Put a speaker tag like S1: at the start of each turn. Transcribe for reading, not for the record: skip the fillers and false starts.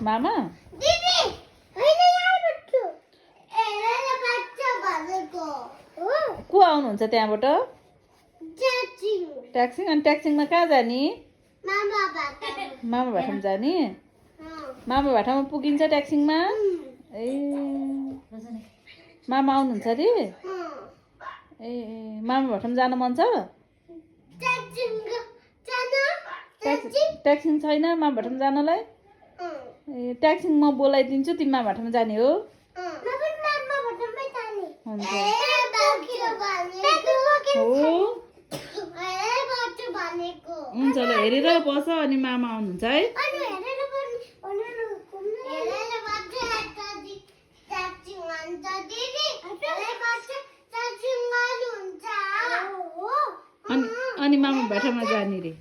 S1: मामा को आउनुहुन्छ त्यहाँबाट? ट्याक्सिङ। अनि ट्याक्सिङमा कहाँ जाने? मामा भाटामा जाने? मामा भाटामा पुगिन्छ ट्याक्सिङमा? ए मामा आउनुहुन्छ अरे? ए मामा भाटामा जान मन छ? ट्याक्सिङ छैन मामा भाटामा जानलाई? ए ट्याक्सिङ म बोलाइदिन्छु, तिमी मामा भाटामा जाने हो? हुन्छ हुन्छ ल, हेरेर बस। अनि मामा आउनुहुन्छ है? अनि मामा भाटामा जाने रे।